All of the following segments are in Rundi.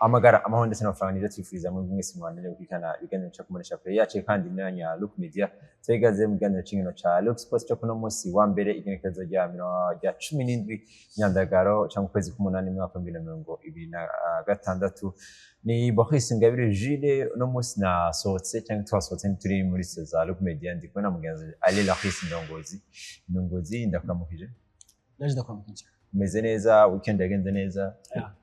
Amagara, amahoro ndetse n'amafaranga nivyo twifuriza mwebwe mwese mwandanye gukurikirana ibiganiro ca kubonesha kure yacu kandi n'imyanya Look Media. Twegaze mu kiganiro c'inkino ca Look Sports cyo kuno munsi wa mbere, igenekerezo rya 17 Nyandagaro cyangwa ukwezi k'umunani, mwaka wa 2026. Ni Boris Ingabire Jules. Uno munsi nasohotse cyangwa twasohotse, ntituri muri za Look Media. Ndi kumwe na mugenzi Ali Lahis Ndongozi. Ndongozi, ndakuramukije. Naje ndakuramukije. Umeze neza? Weekend yagenze neza?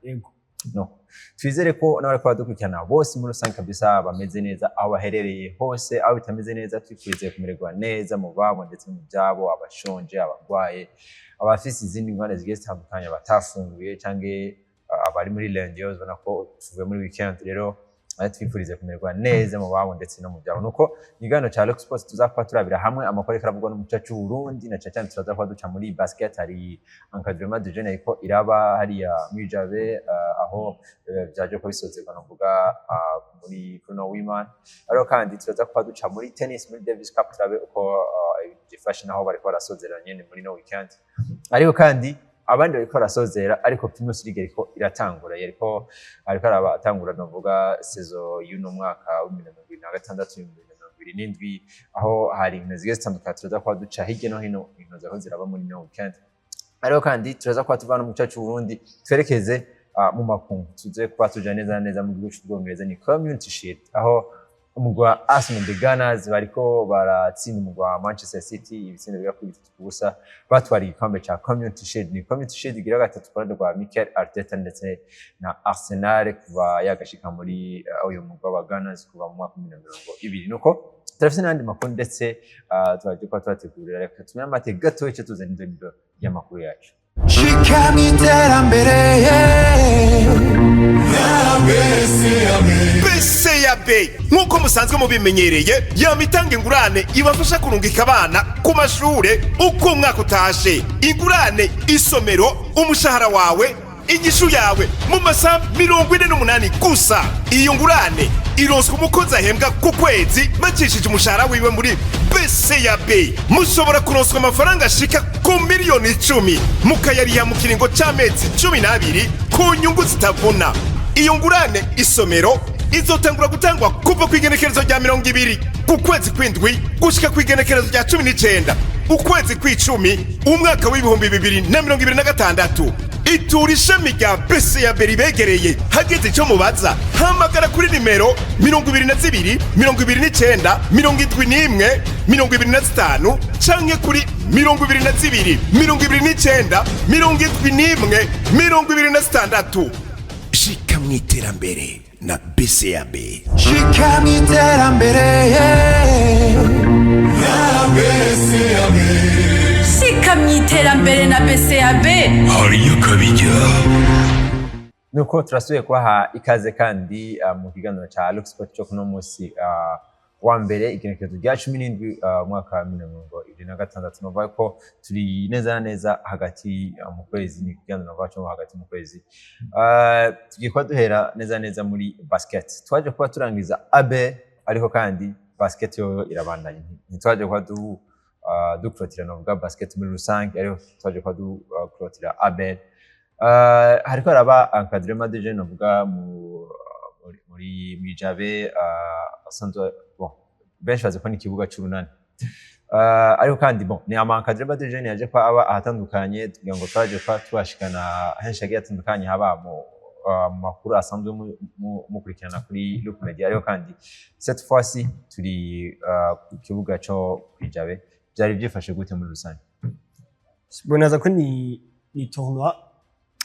Yego. No twizere ko n'abariko badukurikirana bose muri rusange kabisa bameze neza aho baherereye hose. Aho bitameze neza, twifurize kumererwa neza mu babo ndetse no mu byabo, abashonje, abarwaye, abafise izindi ngorane zigiye zitandukanye, abatafunguye canke abari muri lundi. Ubona ko tuvuye muri weekend rero, aho twifurize kumererwa neza mu babo ndetse no mu byabo. Nuko ikiganiro ca Rock Sports tuzakuba turabira hamwe amakuru ariko aravugwa no mu gice c'u Burundi, na cane cane turaza kuba duca muri basket. Hari encadrement de jeunes ariko iraba hariya mw'ijabe, aho vyaje ko bisozerwa novuga muri kuno w'Imana. Ariko kandi turaza kuba duca muri tennis, muri Davis Cup, turabe uko ibintu vyifashe naho bariko barasozera nyene muri no weekend. Ariko kandi abandi bariko barasozera, ariko Primus League iriko iratangura, yariko ariko araba atangura novuga saison y'uno mwaka wa 2026, 2027, aho hari inkino zigiye zitandukanye. Turaza kuba duca hirya no hino inkino zako ziraba muri no weekend. Ariko kandi turaza kuba tuva no mu gice c'u Burundi, twerekeze mu makungu, tuze kuba tuja neza na neza mu gihugu c'Ubwongereza. Ni Community Shield, aho umugwi wa Arsenal, the Gunners, bariko baratsinda umugwi wa Manchester City ibitsindo bigera kuri 3-0, batwara igikombe ca Community Shield. Ni Community Shield igira gatatu ku ruhande rwa Mikel Arteta ndetse na Arsenal kuva yagashika muri uyu mugwi wa Gunners kuva mu mwaka wa 2020. Nuko turafise n'ayandi makuru ndetse twaje kuba tubategurira. Reka tumire amate gatoya, ico tuzana indo y'amakuru yacu. Shika mu iterambere. BCAB, nk'uko musanzwe mubimenyereye, yama itanga ingurane ibafasha kurungika abana ku mashure uko umwaka utashe. Ingurane isomero, umushahara wawe, inyishu yawe mu masaha 48 gusa. Iyo ngurane ironswa umukozi ahembwa ku kwezi bacishije umushahara wiwe muri BCAB. Mushobora kuronswa amafaranga ashika ku miliyoni 10, mukayariha mu kiringo c'amezi 12 ku nyungu zitavuna. Iyo ngurane isomero izotangura gutangwa kuva ku igenekerezo rya 20 ku kwezi kw'indwi gushika ku igenekerezo rya 19 ukwezi kw'icumi, umwaka w'2026. Itura ishami rya BCAB ribegereye. Hageze icyo mubaza, hamagara kuri nimero 22 29 71 25 canke kuri 22 29 71 26. Shika mu iterambere na BCAB. Shika mu iterambere. Shika mu iterambere na BCAB. Hariyo akabijya. Nuko turasubiye kubaha ikaze kandi mu kiganiro ca Lux Sport cyo kuno munsi wa mbere, igenekerezo rya 17, umwaka wa 2026. Novuga ko turi neza na neza hagati mu kwezi. Ni ikiganiro novuga cyo hagati mu kwezi. Tugiye kuba duhera neza neza muri basket. Twaje kuba turangiza abe, ariko kandi basket yo irabandanya. Ntitwaje kuba dukurotira novuga basket muri rusange, ariko twaje kuba dukurotira ABL. Hariko haraba encadrement de jeunes novuga mu muri muri mw'ijabe, asanzwe, bon, benshi bazi ko ni ikibuga c'Urunani. Ariko kandi, bon, ni ama encadrement de jeunes yaje kwa aba ahatandukanye, tugira ngo twaje kwa tubashikana henshi hagiye hatandukanye, haba mu makuru asanzwe mukurikirana kuri Look Media. Ariko kandi cette fois-ci turi ku kibuga co kwijabe. Byari byifashe gute muri rusange? Nibaza ko ni tournoi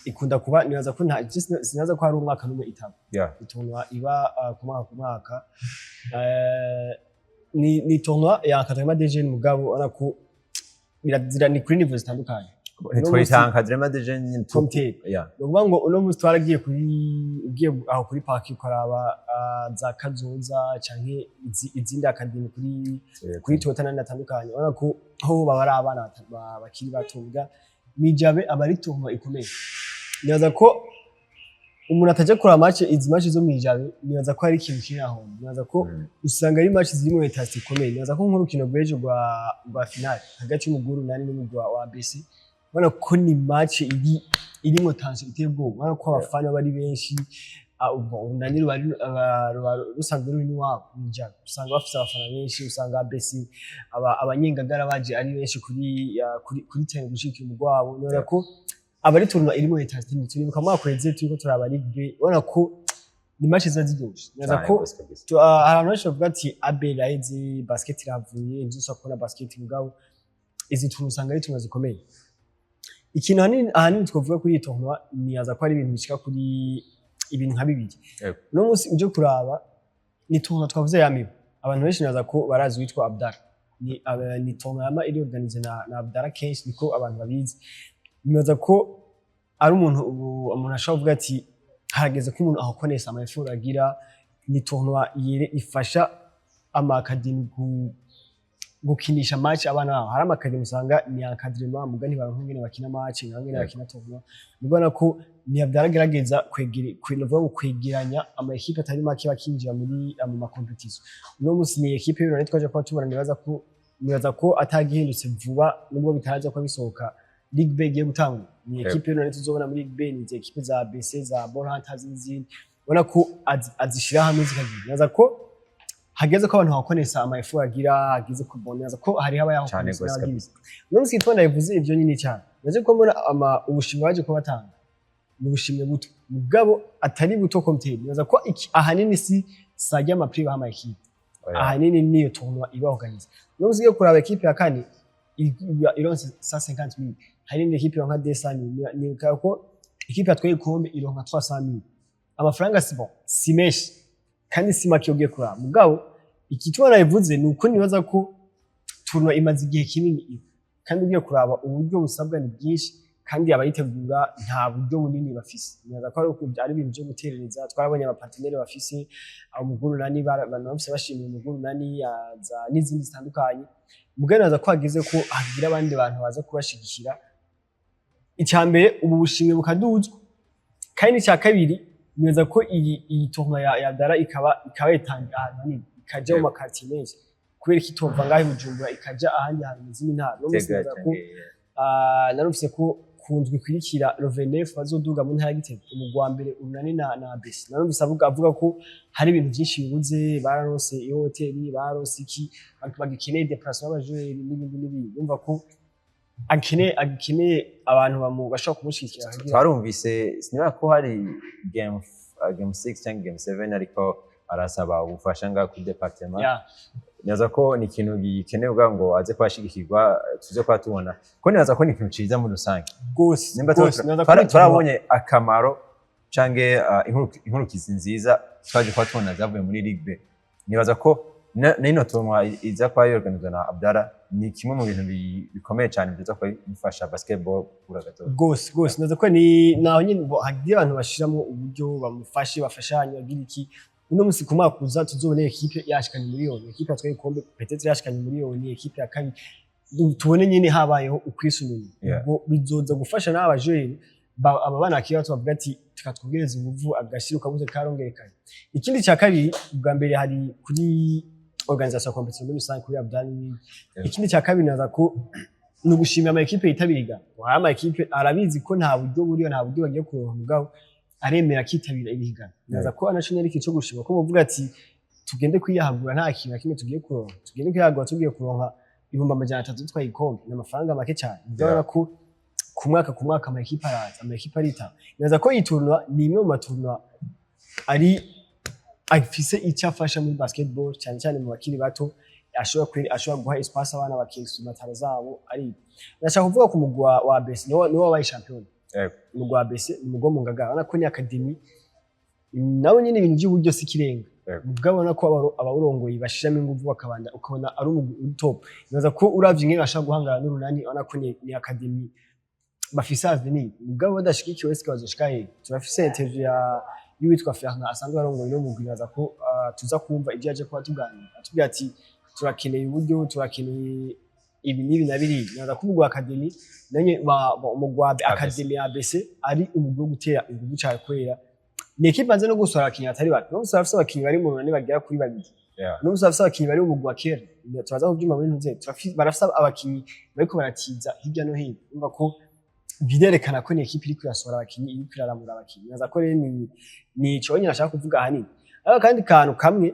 ikunda kuba, nibaza ko nta sinaza ko hari umwaka n'umwe itaba. Ni tournoi iba ku mwaka ku mwaka. Ni tournoi ya encadrement des jeunes, mugabo urabona ko birazira ni kuri niveau zitandukanye. Ntitwoyita encadrement de jeunes nyine Comité. Ni ukuvuga ngo uno munsi twaragiye kuri, ugiye aho kuri park ukaraba za Kazoza canke izindi académie kuri Toyota n'andi atandukanye, urabona ko ho baba ari abana bakiri bato. Muga mw'ijabe aba ari tournoi ikomeye. Nibaza ko umuntu ataja kuraba match, izi match zo mw'ijabe, nibaza ko hari ikintu kiri aho. Nibaza ko usanga ari match zirimo intensité ikomeye. Nibaza ko nk'urukino rw'ejo rwa finale hagati y'umugwi w'Urunani n'umugwi wa ABC, ubona ko ni match irimo tension iteye ubwoba. Ubona ko abafana bari benshi. Ubwo Urunani ruba rusanzwe ruri n'iwabo mw'Ijabe, usanga bafise abafana benshi, usanga ABC abanyengagara baje ari benshi kuri terrain gushigikira umugwi wabo. Nibona ko aba ari tournoi irimo États-Unis. Turibuka mu mwaka uheze turiko turaba Ligue B, ubona ko ni match ziba ziryoshe. Nibaza Cane ko gose kabisa. Hari abantu benshi bavuga ati AB iraheze, basket iravuye, ntizosubira kubona basket, mugabo izi tournoi usanga ari tournoi zikomeye. Ikintu ahanini twavuga kuri iyi tournoi, nibaza ko ari ibintu bishika kuri ibintu nka bibiri. Uno munsi uje kuraba ni tournoi twavuze yamiwe, abantu benshi nibaza ko barazi witwa Abdara. Ni tournoi yama iri organisée na Abdara, kenshi niko abantu babizi. Nibaza ko ari umuntu ubu umuntu ashobora kuvuga ati harageze ko umuntu ahakonesa ama efforts agira. Ni tournoi ifasha ama academy gukinisha match abana babo. Hari ama academy usanga ni encadrement, muga ntibaronka ingene bakina match, ntibaronka ingene bakina tournoi. Mubona ko ni byaragerageza kwegere novuga ngo kwegeranya ama équipe atari make bakinjira muri mu ma competition. Uno munsi ni équipe y'Urunani twaje kuba tubona, nibaza ko atagihindutse vuba, nubwo bitaraza kuba bisohoka, Ligue B igiye gutangura, ni équipe y'Urunani tuzobona muri Ligue B, ni izi équipe za ABC, za Ball Hunters n'izindi, ubona ko azishira hamwe zikagira. Nibaza ko hageze ko abantu bakonesa ama efforts agira, hageze ko bon, nibaza ko hariho Cane abayakonesa gose n'abagira. kabisa. Uno munsi gitondo yavuze ivyo nyine cyane, naje ko mbona ama ubushimwe baje kuba batanga ni ubushimwe buto, mugabo atari buto komite. Nibaza ko ahanini si sajya ama prix baha ama équipe, Oya. ahanini niyo tournoi iba organise. Uno munsi ugiye kuraba équipe ya kane ironse 150,000, hari n'indi équipe ironka 200,000. Nibuka ko équipe yatwaye igikombe ironka 300,000. Amafaranga si bon, si menshi kandi si make ugiye kuraba, mugabo igituma nabivuze ni uko nibaza ko tournoi imaze igihe kinini iba, kandi ugiye kuraba uburyo busabwa ni bwinshi, kandi abayitegura nta buryo bunini bafise. Nibaza ko ari ibintu byo guterereza. Twarabonye aba partenaires bafise umuguru nani, bafise bashimiye umuguru nani za n'izindi zitandukanye, mugabo nibaza ko hageze ko hagira abandi bantu baza kubashigikira. Icya mbere, ubu bushimwe bukaduzwa, kandi n'icya kabiri, nibaza ko iyi tournoi ya Dara ikaba yitanga ahantu hanini, ikaja mu ma quartiers menshi, kubera ko itova ngaho i Bujumbura ikaja ahandi hantu mu zindi ntara. No munsi Gitega nibaza ko canke narumvise ko ku ndwi ikurikira le 29 bazoduga mu ntara ya Gitega, umugwi wa mbere Urunani na ABC. Narumvise avuga ko hari ibintu byinshi bibuze, bararonse ihoteli, baronse iki, bagikeneye déplacement y'aba joueurs n'ibindi n'ibindi. Urumva ko akeneye abantu bashobora kumushyigikira kugira Twarumvise, siniba ko hari game 6 cyangwa game 7, ariko arasaba ubufasha ngaha kuri département. Nibaza ko ni ikintu gikenewe kugira ngo aze kuhashigikirwa, tuze kuba tubona ko, nibaza ko ni ikintu ciza muri rusange. Rwose. Nimba Rwose nibaza ko twarabonye akamaro canke inkurukizi nziza twaje kuba tubona zavuye muri Ligue B, nibaza ko n'ino tournoi iza kuba yorganizwa na Abdara ni kimwe mu bintu bikomeye cyane biza kuba bifasha basketball gukura gato. Rwose rwose, nibaza ko ni naho nyine hagiye abantu bashiramo uburyo, bamufashe, bafashanye, bagira iki. Uno musi ku mwaka uza tuzobone équipe yashikanye miliyoni, équipe yatwaye igikombe peut-être yashikanye miliyoni, équipe ya kabiri, tubone nyine habayeho ukwisununura. Ubwo bizoza gufasha n'aba joueurs, aba bana bakiri bato bavuga ati tuka twongereza inguvu, agashiro kabuze karongerekanye. Ikindi cya kabiri, ubwa mbere hari kuri organisation ya competition muri rusange kuri Abdali. Ikindi cya kabiri, naza ko ni ugushimira ama équipe yitabira ihiganwa. Hari ama équipe arabizi ko nta buryo buriyo, nta buryo bagiye kuronka, mugabo aremera akitabira iri higanwa. Naza ko anaco nyari ikintu cyo gushima, ko muvuga ati tugende kwiyahagura, nta kintu na kimwe tugiye kuronka, tugende kwiyahagura, tugiye kuronka 300,000 dutwaye igikombe, ni amafaranga make cyane. Ndabona ko ku mwaka ama équipe araza, ama équipe aritaba. Nibaza ko iyi tournoi ni imwe mu ma tournoi ari afise icyo afasha muri basketball, cyane cyane mu bakiri bato, ashobora guha espace abana bakexprima talents zabo. Ari ndashaka kuvuga ku mugwi wa ABC, niwo wabaye champion. Umugwi wa ABC ni umugwi wo mu Ngagara, urabona ko ni academy nawe nyine ibintu by'uburyo si ikirenga. Mugabo ubona ko abawurongoye bashiramo inguvu, bakabanda, ukabona ari umugwi uri top. Nibaza ko uravye ingene bashobora guhangana n'Urunani, urabona ko ni academy bafise avenir, mugabo badashigikiwe sike bazoshika hehe? Turafise interview ya y'uwitwa Fernand asanzwe arongoye uno mugwi. Nibaza ko tuza kumva ivyo yaje kuba tuganira, atubwira ati turakeneye uburyo, turakeneye ibi n'ibi na biriya. Nibaza ko umugwi wa academy nanye umugwi wa academy ya ABC ari umugwi wo gutera inguvu cane, kubera ni équipe anze no gusohora abakinyi batari bake. No gusohora, afise abakinyi bari mu Runani bagera kuri babiri. No gusohora, afise abakinyi bari mu mugwi wa kera, turaza kuvyumva muri ntuze. Barafise abakinyi bariko baratiza hirya no hino. Urumva ko Birerekana ko ni ekipe iriko irasohora abakinyi, iriko iraramura abakinyi. Naza ko rero ni ico nyine nashaka kuvuga ahanini. Ariko kandi kantu kamwe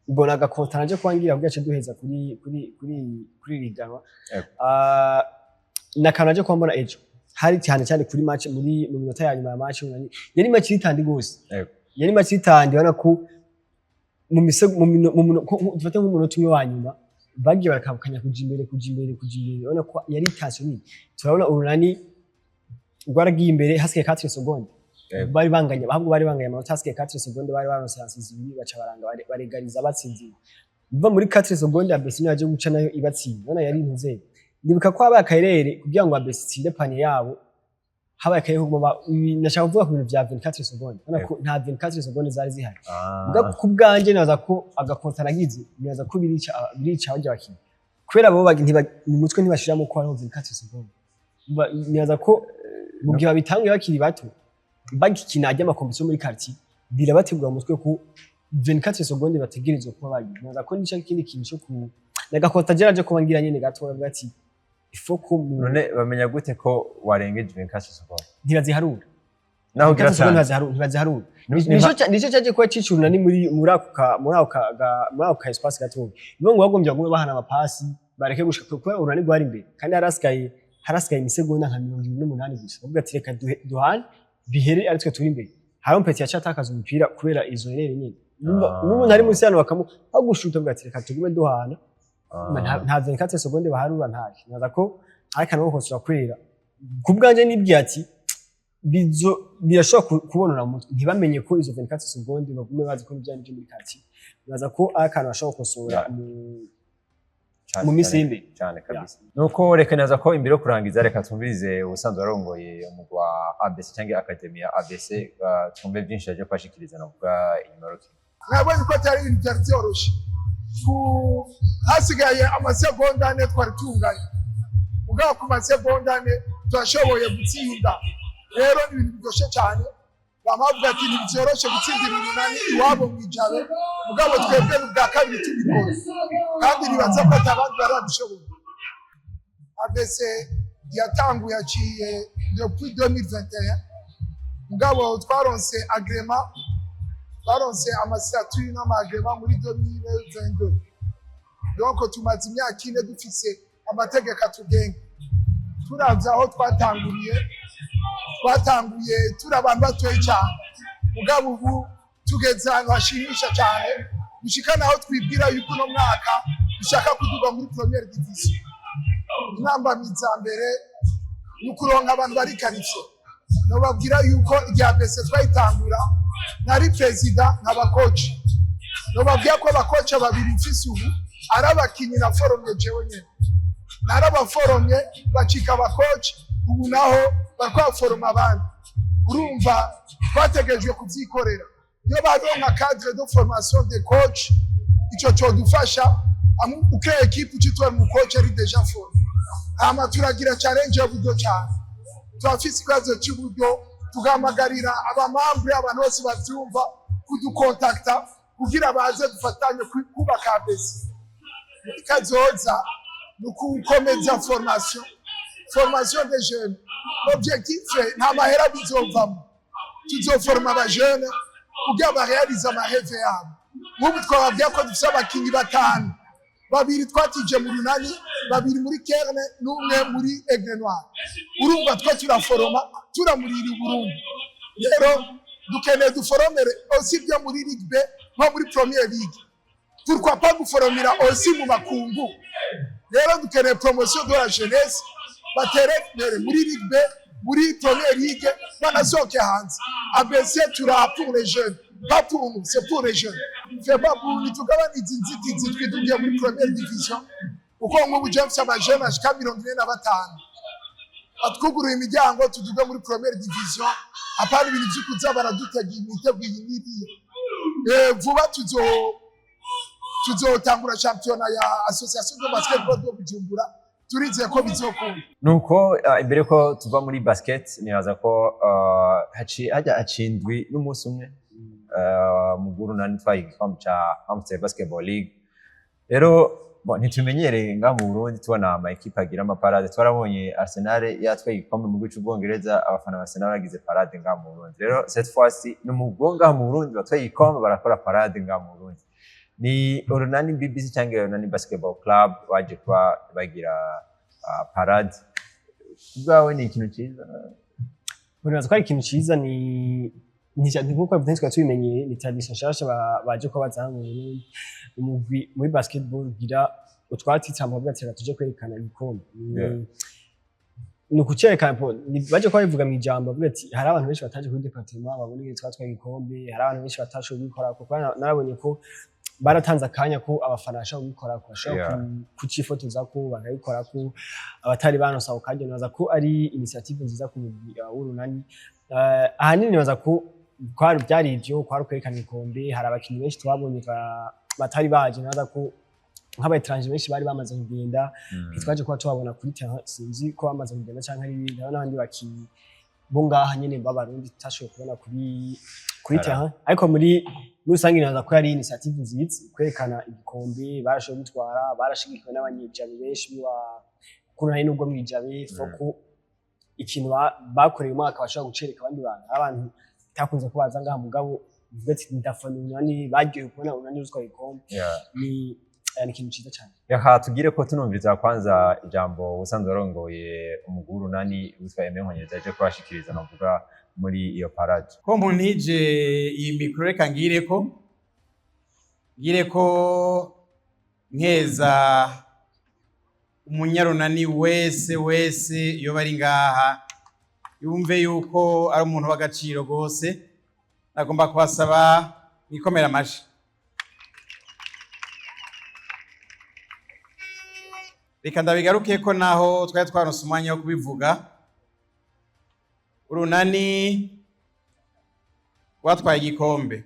mbona agakonta naje kuba ngira kugira ce duheza kuri iri higanwa. Ah, na kantu naje kuba mbona ejo hari cyane cyane kuri match muri mu minota ya nyuma ya match, yari match itandi gose. Yari match itandi, ubona ko mu misego mu mino mu mino dufate nk'umunota umwe wa nyuma bagiye barakabukanya kuja imbere, kuja imbere, kuja imbere. Urabona ko yari tension nini. Turabona Urunani rwaragiye imbere hasigaye 4 secondes. Bari banganya, ahubwo bari banganya amanota hasigaye 4 secondes, bari baronse chances zibiri, baca baranga baregariza, batsinze. Biva muri 4 secondes, ABC niyo yaje guca nayo ibatsinda. Urabona yari intuze. Ndibuka ko habaye akarere kugira ngo ABC itsinde panier yabo, habaye akarere ko kuguma nashaka kuvuga ku bintu vya 24 secondes. Urabona ko nta 24 secondes zari zihari. Mbwa ku bwanjye nibaza ko agakonta nagize, nibaza ko birica barya bakinyi, kubera bo mu mutwe ntibashiramo ko hariho 24 secondes. Nibaza ko mu gihe babitanguye bakiri bato, bagikina ajya ama compétitions muri quartier, birabategura mu mutwe ko 24 secondes bategerezwa kuba bagiye. Nibaza ko nico kindi kintu cyo ku nagakota je naje kuba ngira nyene gato, bavuga ati ifo ko mu None bamenya gute ko warengeje 24 secondes? Ntibaziharura. Naho ugira 24 secondes cyane. Ntibaziharura. Nico caje kuba cicuruna ni muri ako ka espace gatoya. Nibo ngo bagombye bagume bahana amapasi, bareke gushika, kuko Urunani rwari imbere kandi harasigaye imisegonda nka 28 gusa. Bavuga ati reka duhane bihere ari twe turi imbere. Hariho Mpeti yaciye atakaza umupira kubera izo erreurs nyene. N'umuntu ari munsi hano bakamu aho gushuta, bavuga ati reka tugume duhana. Nta 24 secondes baharura, ntacyo. Nibaza ko ariko nabo kosora kwera ku bwanjye nibwiye ati bizo birashobora kubonora mu mutwe, ntibamenye ko izo 24 secondes, bagume bazi ko n'ibyo byo muri quartier. Nibaza ko ari akantu bashobora gukosora mu minsi y'imbere. Cyane kabisa. Nuko reka neza ko imbere yo kurangiza, reka twumvirize ubusanzwe arongoye umugwi wa ABC cyangwa academy ya ABC, twumve byinshi yaje kubashikiriza navuga inyuma y'urukino. Mwabonye ko atari ibintu byari byoroshye. Hasigaye amasegonda 4 twari tunganye, mugabo ku masegonda 4 turashoboye gutsinda. Rero ni ibintu biryoshye cyane. Bamavuga ati ntibyoroshe gutsindira Urunani iwabo mu Ijabe, mugabo twebwe ni ubwa kabiri tubikora, kandi nibaza ko atabandi barabishoboye. ABC yatanguye aciye depuis 2021, mugabo twaronse agrément, twaronse ama statuts n'ama agréments muri 2022. Donc tumaze imyaka 4 dufise amategeko atugenga. Turavye aho twatanguriye, twatanguye turi abantu batoyi cyane, mugabo ubu tugeze ahantu hashimisha cyane, gushika naho twibwira yuko uno mwaka dushaka kuduga muri première division. Intambamyi za mbere ni ukuronka abantu bari qualifiés. Nobabwira yuko igihe ABC twayitangura nari perezida nkaba coach. Nobabwira ko aba coachs babiri mfise ubu ari abakinyi naforomye jewe nyene. Narabaforomye bacika aba coachs, ubu naho bariko baforoma abandi. Urumva twategerejwe kuvyikorera. Iyo baronka cadre de formation de coach, ico codufasha. Uke équipe ucitora mu coach ari déjà formé. Hama turagira challenge y'uburyo cyane, turafise ikibazo cy'uburyo. Tugahamagarira aba membres, abantu bose bavyumva, kudukontakta kugira baze dufatanye kubaka ABC. Muri kazoza ni ukukomeza formation des jeunes. Objectif nta mahera bizovamo, tuzoforma aba jeunes kugira barealize ama rêves yabo. Nk'ubu twababwiye ko dufise abakinyi batanu, babiri twatije mu Runani, babiri muri Kerne n'umwe muri Aigle Noir. Urumva two turaforoma, turamurira Burundi. Rero dukeneye duforomere aussi byo muri Ligue B nko muri Premier League, pourquoi pas guforomera aussi mu makungu? Rero dukeneye promotion de la jeunesse, batere imbere muri Ligue B, muri Premier League, banasohoke hanze. ABC turaha pour les jeunes, pas pour nous, c'est pour les jeunes. Febabu ntitugabanize inzitizi, twidugiye muri première division, kuko nk'ubu James aba jeunes ashika 45 batwuguruye imiryango, tuduge muri première division, apana ibintu vy'ukuza baradutega imitego iyi n'iriya. Vuba tuzotangura championnat ya association de basketball de Bujumbura, turizeye ko bizokunda. Nuko imbere ko tuva muri basket, nibaza ko hajya hacindwi n'umunsi umwe mu Urunani twaye igikombe ca Amstel Basketball League. Rero Bon, ntitumenyereye ngaha mu Burundi tubona ama équipe agira ama parade. Twarabonye Arsenal yatwaye igikombe mu gihugu c'Ubwongereza, abafana ba Arsenal bagize parade ngaha mu Burundi. Rero cette fois-ci ni umugwi ngaha mu Burundi batwaye igikombe, barakora parade ngaha mu Burundi. Ni Urunani BBC cyangwa Urunani Basketball Club baje kuba bagira parade. Kubwawe ni ikintu cyiza? Nibaza ko ari ikintu ciza. Ni nkuko bivuze, twari tubimenyeye, ni tradition nshasha baje ko baza mu Burundi. Umugwi muri basketball ugira utwatsi tamba, bavuga ati: "Reka tuje kwerekana ibikombe." Ni ukucerekana baje ko babivuga mu ijambo, bavuga ati hari abantu benshi bataje kuri département babona ingene twatwaye igikombe, hari abantu benshi batashoboye kubikora, kuko narabonye ko baratanze akanya ko abafana bashobora kubikora, ko bashobora kucifotozako, bakabikorako, abatari baronse ako kanya. Nibaza ko ari initiative nziza ku mugwi w'Urunani. Ahanini nibaza ko kwari byari ivyo, kwari ukwerekana ibikombe. Hari abakinyi benshi twabonye batari baje. Nibaza ko nk'aba étranger benshi bari bamaze kugenda, ntitwaje kuba tubabona kuri terrain. Sinzi ko bamaze kugenda canke ari ibindi. Hariho n'abandi bakinyi bo ngaha nyene b'Abarundi tutashoboye kubona kuri terrain, ariko muri rusange nibaza ko yari initiative nziza kwerekana igikombe. Barashoboye gutwara, barashigikiwe n'Abanyejabe benshi biwa kuri nubwo mw'ijabe foko ikintu bakoreye umwaka bashobora gucereka abandi bantu. Hari abantu bitakunze ko baza ngaha, mugabo bivuga ati: "Ndafana Urunani," baryohewe kubona Urunani rutwaye igikombe. Ni ikintu ciza cane. Reka tugire ko tunumviriza kwanza ijambo usanzwe warongoye umugwi w'Urunani witwa Aimé Nkonyeza aje kubashikiriza, novuga muri iyo parade. Ko muntije iyi mikoro, reka ngireko nkeza umunyarunani wese wese iyo bari ngaha, yumve yuko ari umuntu w'agaciro rwose. Nagomba kubasaba mwikomera amashi. Reka ndabigaruke ko naho twari twaronse umwanya wo kubivuga, Urunani rwatwaye igikombe,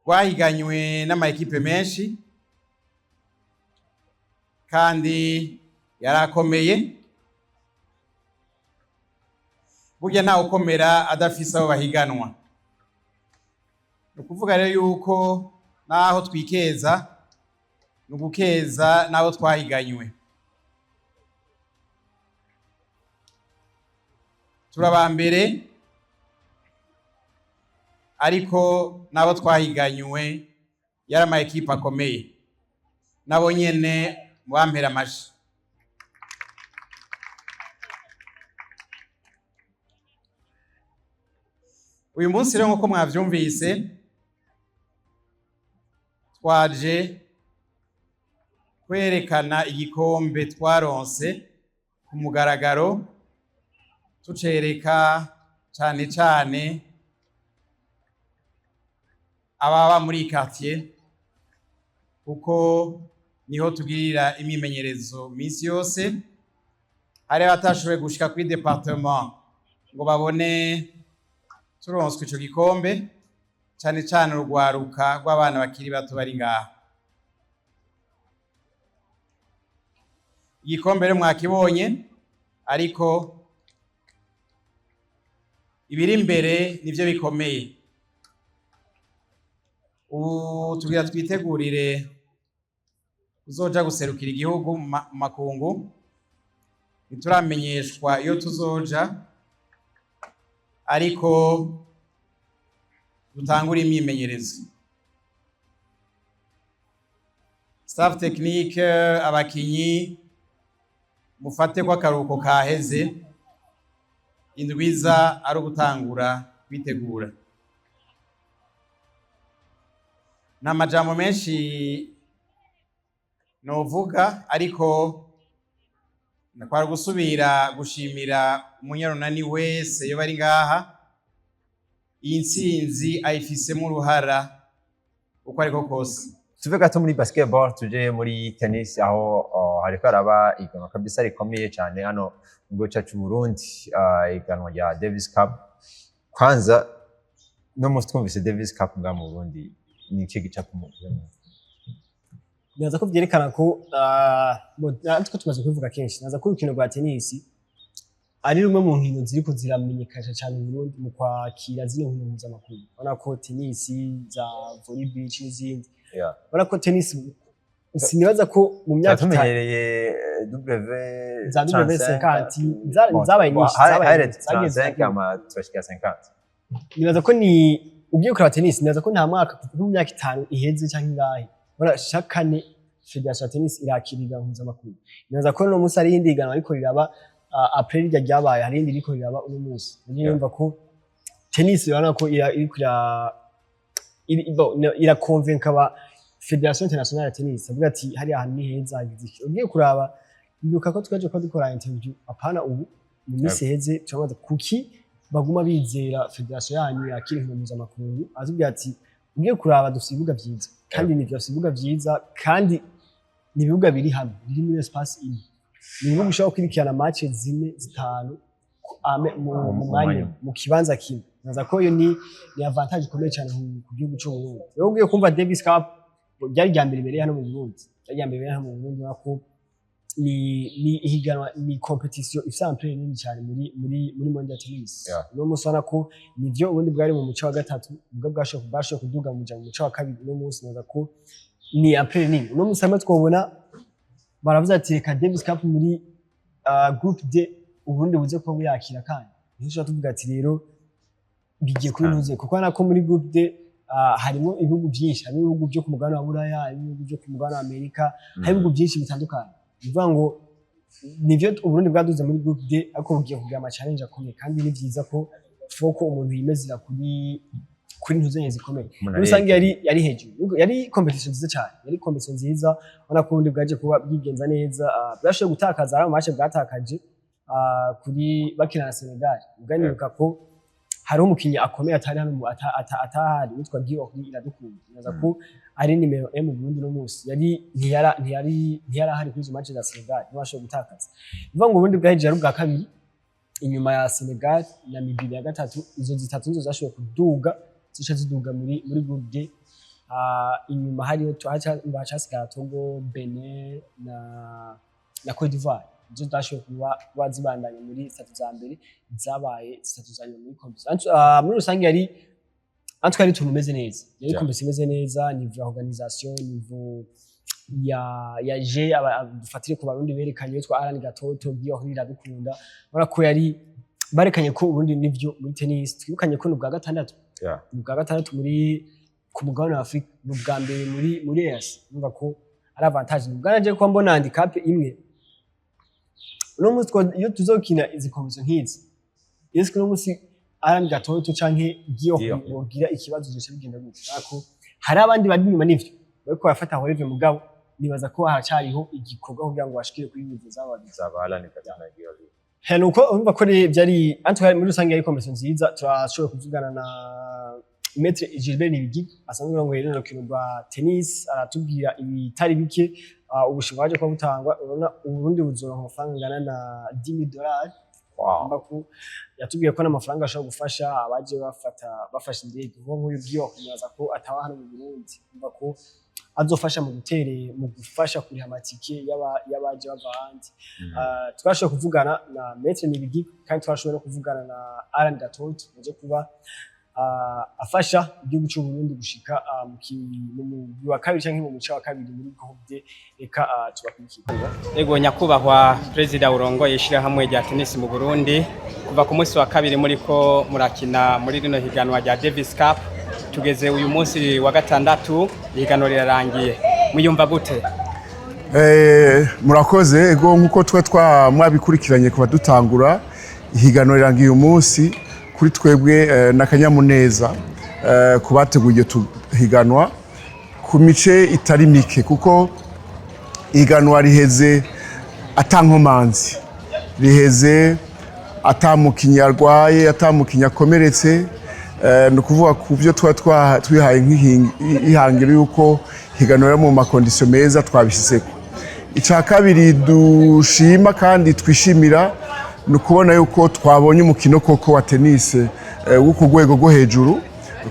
rwahiganywe n'ama équipe menshi kandi yarakomeye. Burya ntawe ukomera adafise abo bahiganwa. Ni ukuvuga rero yuko naho twikeza, ni ugukeza n'abo twahiganywe. Turaba mbere, ariko n'abo twahiganywe yari ama équipe akomeye, nabo nyene mubampera amashi. Uyu munsi rero, nk'uko mwavyumvise, twaje kwerekana igikombe twaronse ku mugaragaro, tucereka cane cane ababa muri iyi quartier, kuko niho tugirira imyimenyerezo minsi yose. Hari abatashoboye gushika kuri département ngo babone turonswe ico gikombe, cane cane urwaruka rw'abana bakiri bato bari ngaha. Igikombe rero mwakibonye, ariko ibiri imbere nivyo bikomeye. Ubu tugira twitegurire uzoja guserukira igihugu mu makungu. Ntituramenyeshwa iyo tuzoja, ariko dutangure imyimenyerezo. Staff technique, abakinyi, mufate ko akaruhuko kaheze, indwiza ari ugutangura kwitegura. Nta majambo menshi novuga, ariko kwari gusubira gushimira umunyarunani wese iyo bari ngaha. Iyi ntsinzi ayifisemo uruhara uko ariko kose. Tuve gato muri basketball, tuje muri tennis, aho hariko haraba ihiganwa kabisa rikomeye cyane hano mu gihugu cyacu Burundi, ihiganwa rya Davis Cup. Kwanza no munsi twumvise Davis Cup ngaha mu Burundi, ni ikihe gicapo mu Nibaza ko vyerekana ko natwe tumaze kubivuga kenshi, nibaza ko urukino rwa tennis ari rumwe mu nkino ziriko ziramenyekanisha cyane Burundi mu kwakira zino nkino mpuzamakungu. Urabona ko tennis, za volley beach n'izindi. Urabona ko tennis, sinibaza ko mu myaka 5 Tumenyereye W Za W50, zabaye nyinshi, zabaye zabaye nyinshi, zagiye 35 ama turashika 50. Nibaza ko ni ugiye kuraba tennis, nibaza ko nta mwaka, kuva mu myaka 5 iheze cyangwa ingahe, urabona chaque année fédération ya tennis irakirira mpuzamakungu. Nibaza ko no munsi hari iyindi higanwa ariko riraba, après rirya ryabaye hari iyindi riko riraba uno munsi. Niyo yumva ko tennis urabona ko iriko bon, irakonvenka aba fédération internationale ya tennis, avuga ati hariya hantu ni heza, hagize iki. Ugiye kuraba, ibuka ko twaje ko dukora interview, apana ubu, mu minsi iheze, turabaza kuki baguma bizera fédération yanyu yakira inkino mpuzamakungu. Aratubwira ati ugiye kuraba dufite ibibuga vyiza, kandi nivyo, dufite ibibuga vyiza, kandi ni ibibuga biri hamwe, biri muri espace imwe, ni ibibuga ushobora gukurikirana match zine, zitanu mu mwanya, mu kibanza kimwe. Naza ko iyo ni avantage ikomeye cyane ku gihugu cy'u Burundi. Rero ugiye kumva Davis Cup ryari rya mbere ibereye hano mu Burundi, ryari rya mbere ibereye hano mu Burundi, urabona ko ni ihiganwa, ni compétition ifite ampleur nini cyane muri monde ya tennis. Uno munsi ubona ko nivyo, ubundi bwari mu muco wa gatatu, ubwo bwashoboye kuduga muja mu muco wa kabiri. Uno munsi naza ko ni ampleur nini. Uno munsi hamwe twobona baravuze ati reka Davis Cup muri groupe D Uburundi buze kuba buyakira, kandi niho ushobora tuvuga ati rero bigiye kuri ntuze, kuko nako muri groupe D harimo ibihugu byinshi, harimo ibihugu byo ku mugabane wa Buraya, harimo ibihugu byo ku mugabane wa Amerika, hari ibihugu byinshi bitandukanye. Ni ukuvuga ngo nivyo Uburundi bwaduze muri groupe D, ariko bugiye kugira ama challenge akomeye, kandi ni vyiza ko foko umuntu yimezera kuri ntuzenye zikomeye. Umuntu Muri rusange ari yari hejuru, yari compétition nziza cyane, yari compétition nziza. Ubona ko Uburundi bwaje kuba bwigenza neza, bwashoboye gutakaza ari match bwatakaje kuri bakina na Senegal. Ubwo nibuka ko hariho umukinnyi akomeye atari hano atahari witwa Guillaume Iradukunda. Nibaza ko ari numéro 1 mu Burundi no munsi, yari ntiyara ntiyari ntiyarahari kuri izo match za Senegal, ntibashoboye gutakaza. Bivuga ngo Uburundi bwahejeje ari ubwa kabiri inyuma ya Senegal na Namibia ya gatatu. Izo zitatu nizo zashoboye kuduga, zica ziduga muri groupe D. Inyuma hariyo hacasigara Togo, Benin na Cote d'Ivoire, nizo zashoboye kuba zibandanya muri zitatu za mbere, zabaye zitatu za nyuma muri compétition. Muri rusange yari en tout cas yari utuntu umeze neza, yari compétition imeze neza, niveau ya organisation, niveau ya G dufatire ku Barundi berekanye yitwa Alan Gatoto, Guillaume Iradukunda, urabona ko yari barekanye ko Uburundi nivyo muri tennis. Twibukanye ko ni ubwa gatandatu, ni ubwa gatandatu muri ku mugabane wa Afrika, ni ubwa mbere muri EAC. Urumva ko ari avantage. Ni ubwa kuba mbona handicap imwe uno munsi, iyo tuzokina izi compétition nk'izi, iyo uno munsi Alan Gatoto canke Guillaume Guillaume. bogira ikibazo, zoca bigenda gutya. Ariko hari abandi bari inyuma, nivyo bariko barafata relève, mugabo nibaza ko haracariho igikorwa kugira ngo bashikire kuri niveau zabo babiri. Zaba Alan Gatoto na Guillaume. He, nuko urumva ko byari en tout cas muri rusange yari compétition nziza. Turashoboye kuvugana na Maître Gilbert Nibigi asanzwe arongoye runo rukino rwa tennis, aratubwira ibitari bike. Ubushimwe bwaje kuba butangwa, urabona Uburundi buzoronka amafaranga angana na $10,000. Urumva ko yatubwiye ko n'amafaranga ashobora gufasha abaje bafata bafashe indege, kuko nk'uyu Guillaume nibaza ko ataba hano mu Burundi, urumva ko azofasha mu gutere mu gufasha kuriha amatike y'abaje bava hanze. Twashoboye kuvugana na Maître Nibigi, kandi twashoboye no kuvugana na Alan Gatoto aje kuba afasha igihugu cy'u Burundi gushika mu mugwi wa kabiri canke mu muce wa kabiri muri groupe D. Reka tubakurikire. Ego, nyakubahwa perezida urongoye ishyirahamwe rya tenisi mu Burundi, kuva ku munsi wa kabiri muriko murakina muri rino higanwa rya Davis Cup, tugeze uyu munsi wa gatandatu, ihiganwa rirarangiye, muyumva gute? Murakoze. Ego, nkuko twe twa mwabikurikiranye kuva dutangura, ihiganwa rirangiye uyu munsi. Kuri twebwe n'akanyamuneza ku bateguye iryo higanwa ku mice itari mike, kuko ihiganwa riheze ata nkomanzi, riheze ata mukinyi arwaye, ata mukinyi akomeretse. Ni ukuvuga ku byo tuba twihaye nk'ihangiro yuko higanwa riri mu ma conditions meza, twabishyizeko. Icya kabiri dushima kandi twishimira ni ukubona yuko twabonye umukino koko wa tenisi wo ku rwego rwo hejuru,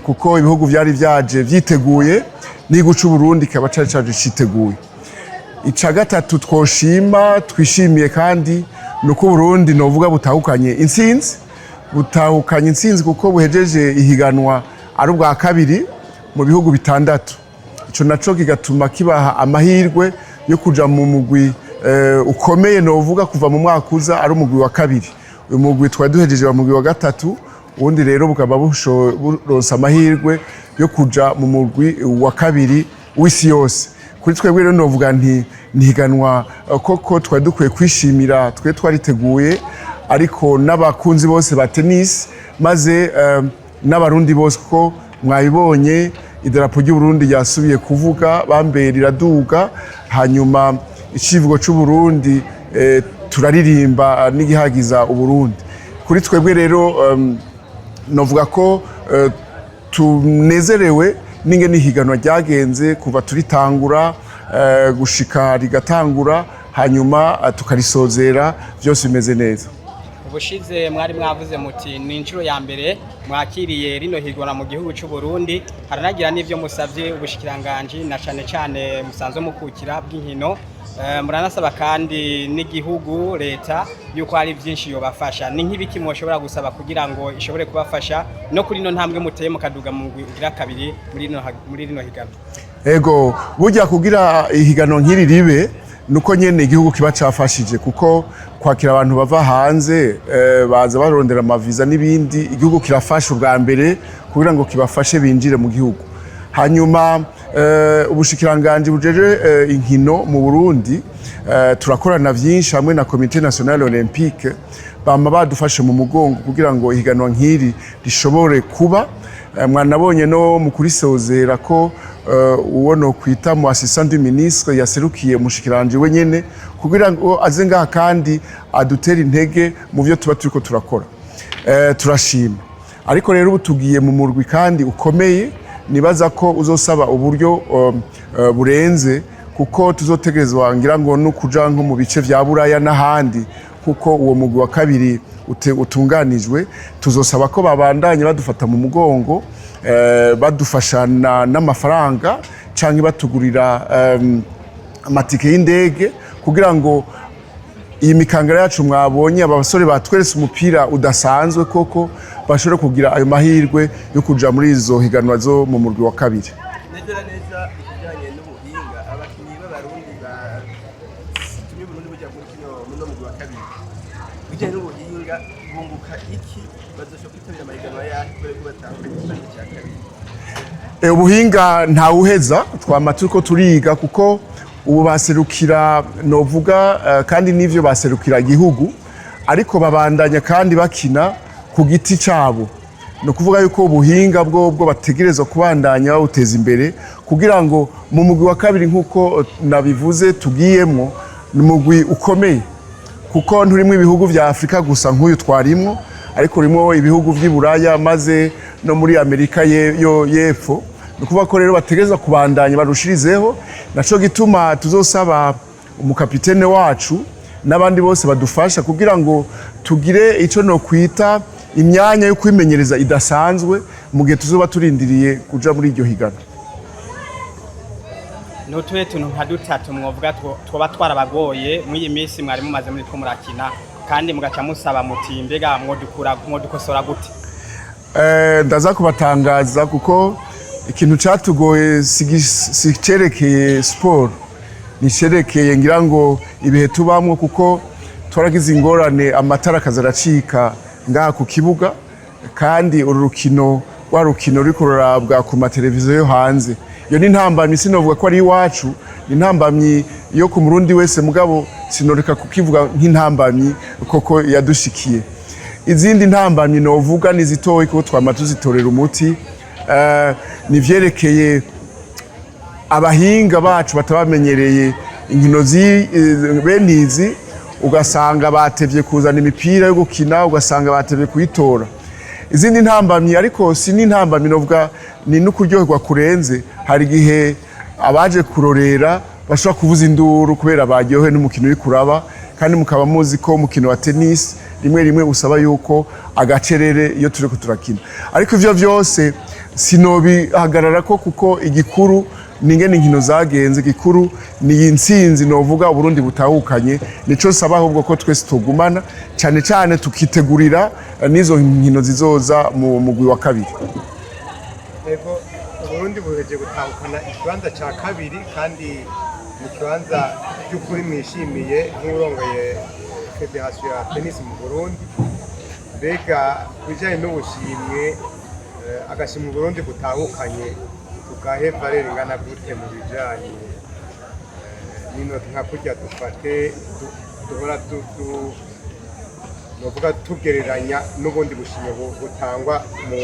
kuko ibihugu byari byaje byiteguye, n'igihugu cy'u Burundi kikaba cari caje citeguye. Icya gatatu twoshima, twishimiye kandi, ni uko Burundi novuga butahukanye intsinzi, butahukanye intsinzi kuko buhejeje ihiganwa ari ubwa kabiri mu bihugu bitandatu. Icyo Ico naco kigatuma kibaha amahirwe yo kuja mu mugwi ukomeye, novuga kuva mu mwaka uza ari umugwi wa kabiri. Uyu mugwi twari duhejeje wa mugwi wa gatatu, ubundi rero bukaba buronsa amahirwe yo kuja mu mugwi wa kabiri w'isi yose. Kuri twebwe rero novuga nti nihiganwa koko twari dukwiye kwishimira, twe twariteguye, ariko n'abakunzi bose ba tennis, maze n'Abarundi bose, kuko mwabibonye idarapo ry'Uburundi ryasubiye kuvuga bambe riraduga, hanyuma icivugo c'Uburundi turaririmba n'igihagiza Uburundi. Kuri twebwe rero novuga ko tunezerewe n'ingene ihiganwa ryagenze kuva turitangura gushika rigatangura, hanyuma tukarisozera byose bimeze neza. Ubushize mwari mwavuze muti ni inshuro ya mbere mwakiriye rino higanwa mu gihugu cy'u Burundi, haranagira n'ivyo musavye ubushikiranganji na cane cane musanzwe mukukira bw'inkino. Muranasaba kandi n'igihugu, leta, yuko hari byinshi yobafasha. Ni nk'ibiki mwoshobora gusaba kugira ngo ishobore kubafasha no kuri ino ntambwe muteye mukaduga mu mugwi ugira kabiri muri rino higanwa? Ego, burya kugira ihiganwa nk'iri ribe nuko nyene igihugu kiba cafashije, kuko kwakira abantu bava hanze baza barondera amaviza n'ibindi, igihugu kirafasha ubwa mbere kugira ngo kibafashe binjire mu gihugu. Hanyuma ubushikiranganji bujeje inkino mu Burundi turakorana vyinshi hamwe na Comité National Olympique, bama badufashe mu mugongo kugira ngo ihiganwa nk'iri rishobore kuba. Mwanabonye no mu kurisozera ko uwo no kwita mu assistant du ministre yaserukiye umushikiranje we nyene kugira ngo aze ngaha kandi adutere intege mu byo tuba turiko turakora. Turashima, ariko rero ubu tugiye mu murwi kandi ukomeye, nibaza ko uzosaba uburyo burenze, kuko tuzotegerezwa ngira ngo no kuja nko mu bice vya Buraya n'ahandi, kuko uwo mugwi wa kabiri utunganijwe. Tuzosaba ko babandanye badufata mu mugongo, badufashana n'amafaranga canke batugurira amatike y'indege, kugira ngo iyi mikangara yacu mwabonye, aba basore batweretse umupira udasanzwe, koko bashobore kugira ayo mahirwe yo kuja muri izo higanwa zo mu murwi wa kabiri. Neza na neza, ikijyanye n'ubuhinga, abakinnyi b'Abarundi batumye Uburundi bujya muri kino muno mugwi wa kabiri, bijyanye n'ubuhinga bunguka iki? Bazoshobora kwitabira amahiganwa yahe kubera ko batahukanye ikibanza cya kabiri? Ubuhinga ntawuheza, twama turiko turiga, kuko ubu baserukira novuga kandi n'ivyo baserukira igihugu, ariko babandanya kandi bakina ku giti cabo. Ni ukuvuga yuko ubuhinga bwo bategerezwa kubandanya bawuteza imbere kugira ngo mu mugwi wa kabiri, nk'uko nabivuze, tugiyemwo ni umugwi ukomeye, kuko nturimo ibihugu vya Afurika gusa nk'uyu twarimwo, ariko urimo ibihugu vy'i Buraya, maze no muri Amerika yo y'epfo. Ni ukuvuga ko rero bategerezwa kubandanya barushirizeho. Naco gituma tuzosaba umukapitene wacu n'abandi bose badufasha kugira ngo tugire ico no kwita imyanya yo kwimenyereza idasanzwe mu gihe tuzoba turindiriye kuja muri iryo higanwa. Ni utuhe tuntu nka dutatu mwovuga twoba twarabagoye muri iyi minsi mwari mumaze muri ko murakina, kandi mugaca musaba muti mbega mwodukura mwodukosora gute? Ndaza kubatangaza, kuko ikintu catugoye si cerekeye siporo, nicerekeye ngira ngo ibihe tubamwo, kuko twaragize ingorane amatara akaza aracika ngaha ku kibuga, kandi uru rukino rwa rukino ruriko rurabwa ku mateleviziyo yo hanze. Iyo ni intambamyi, sinovuga ko ari iwacu, ni intambamyi yo ku Murundi wese, mugabo sinoreka kukivuga nk'intambamyi koko yadushikiye. Izindi ntambamyi novuga ni zitoyi, kuko twama tuzitorera umuti. Ni ivyerekeye abahinga bacu batabamenyereye inkino bene izi, ugasanga batevye kuzana imipira yo gukina, ugasanga batevye kuyitora. Izindi ntambamyi, ariko si n'intambamyi novuga, ni n'ukuryoherwa kurenze. Hari igihe abaje kurorera bashobora kuvuza induru kubera baryohewe n'umukino uri kuraba, kandi mukaba muzi ko umukino wa tennis rimwe rimwe usaba yuko agacerere iyo turiko turakina. Ariko ivyo vyose sinobihagarara ko, kuko igikuru ni ingene inkino zagenze, igikuru ni iyi ntsinzi novuga Uburundi butahukanye. Nico saba ahubwo ko twese tugumana cane cane tukitegurira n'izo nkino zizoza mu mugwi wa kabiri. Yego, Uburundi. Uburundi buheje gutahukana ikibanza cya kabiri, kandi ni ikibanza by'ukuri mwishimiye nk'urongoye fédération ya tennis mu Burundi. Mbega ku bijyanye n'ubushimwe, agashimwe Uburundi butahukanye tugahe valeur ingana gute mu bijyanye n'inoti, nka kurya dufate duhora novuga tugereranya n'ubundi bushimwe butangwa mu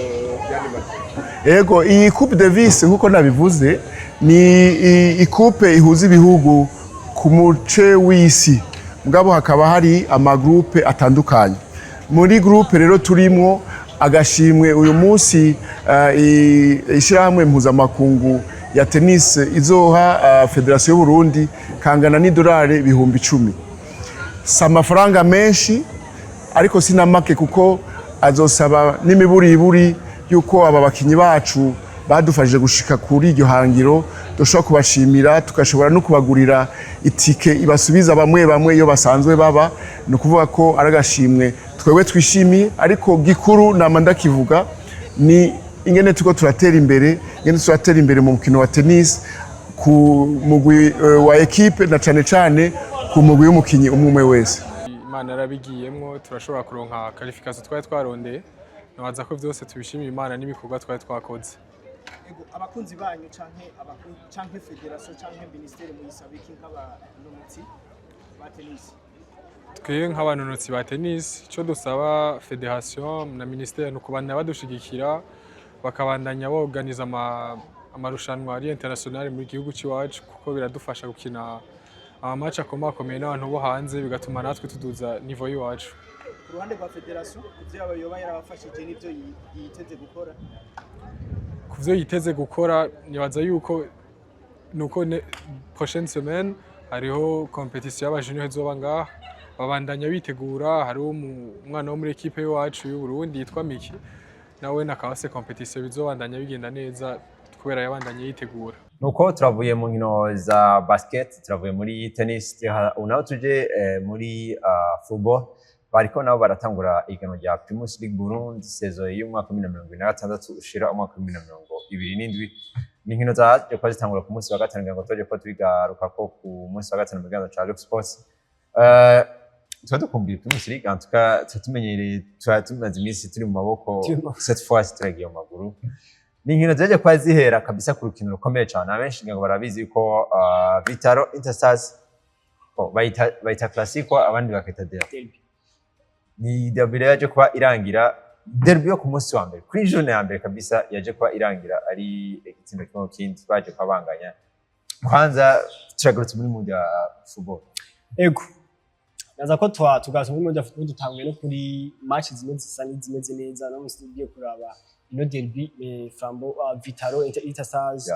yandi mategeko? Ego, iyi Coupe Davis, nkuko nabivuze, ni i coupe ihuza ibihugu ku muce w'isi, mugabo hakaba hari ama groupes atandukanye. Muri groupe rero turimwo, agashimwe uyu munsi ishyirahamwe mpuzamakungu ya tennis izoha fédération y'Uburundi kangana n'idolari 10,000. Si amafaranga menshi, ariko si na make, kuko azosaba n'imiburiburi yuko aba bakinyi bacu badufashije gushika kuri iryo hangiro dushobora kubashimira, tugashobora no kubagurira itike ibasubiza bamwe bamwe iyo basanzwe baba. Ni ukuvuga ko ari agashimwe twebwe twishimiye, ariko gikuru nama ndakivuga ni ingene turiko turatera imbere, ingene turatera imbere mu mukino wa tennis ku mugwi wa équipe, na cane cane ku mugwi w'umukinyi umwe umwe wese. Imana yarabigiyemwo, turashobora kuronka qualification twari twarondeye. Nabaza ko vyose tubishimira Imana n'ibikorwa twari twakoze. Ego, abakunzi banyu canke fédération canke ministère muyisaba iki nk'abanonotsi ba tennis? Twebwe nk'abanonotsi ba tennis, ico dusaba fédération na ministère ni ukubandanya badushigikira, bakabandanya boganiza amarushanwa ari international mu gihugu c'iwacu, kuko biradufasha gukina ama match akomakomeye n'abantu bo hanze, bigatuma natwe tuduza niveau y'iwacu. Ku ruhande rwa fédération, ivyo yaba yoba yarabafashije n'ivyo yiteze gukora? Ku vyo yiteze gukora, nibaza yuko nuko prochaine semaine hariho compétition y'aba junior izoba ngaha, babandanya bitegura. Hariho umwana wo muri équipe y'iwacu y'u Burundi yitwa Miki, nawe nakaba afise compétition, bizobandanya bigenda neza kubera yabandanye yitegura. Nuko turavuye mu nkino za basket, turavuye muri tennis, ubu naho tuje muri football. Bariko nabo baratangura ihiganwa rya Primus League Burundi, saison y'umwaka wa 2026 ushira umwaka wa 2027. Ni inkino zaje kuba zitangura ku munsi wa gatanu, kugira ngo tuje kuba tubigarukako ku munsi wa gatanu mu kiganiro ca Rock Sports. Tuba dukumbuye Primus League, en tout cas tuba tumenyereye, tuba tumaze iminsi turi mu maboko, cette fois turagiye mu maguru. Ni inkino zaje kuba zihera kabisa ku rukino rukomeye cyane. Abenshi ngira ngo barabizi yuko Vital'O Interstars, oh, bayita Classico, abandi bakayita derby. Ni derby rero yaje kuba irangira, derby yo ku munsi wa mbere, kuri journée ya mbere kabisa, yaje kuba irangira ari igitsindo kimwe ku kindi, baje kuba banganya. Kwanza turagarutse muri monde ya football. Ego, naza ko twa tugaza muri monde ya football, dutanguye no kuri match zimwe zisa n'izimeze neza. No musi tugiye kuraba ino derby Flambeau, Vital'O Interstars,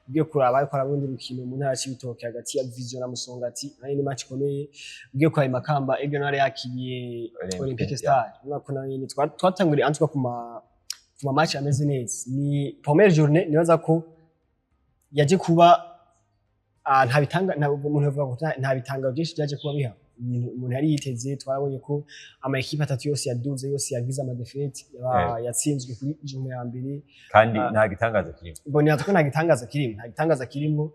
ugiye kuraba ariko arabundi rukino mu ntara y'Ibitoke hagati ya Vision na Musongati, nayo ni match ikomeye. Ugiye kuraba Makamba, Aigle Noir yakiriye Olympique, Olympique Star. Urabona ko nayo nyene twatanguriye en tout cas ku ma match ameze neza. Ni première journée, nibaza ko yaje kuba nta bitanga, nta umuntu avuga ko nta bitangaro byinshi byaje kuba biha ibintu umuntu yari yiteze. Twarabonye ko ama équipe atatu yose yaduze, yose yagize ama défaites, yatsinzwe kuri journée ya mbere. Kandi nta gitangaza kirimo. Mbonera ko nta gitangaza kirimo, nta gitangaza kirimo.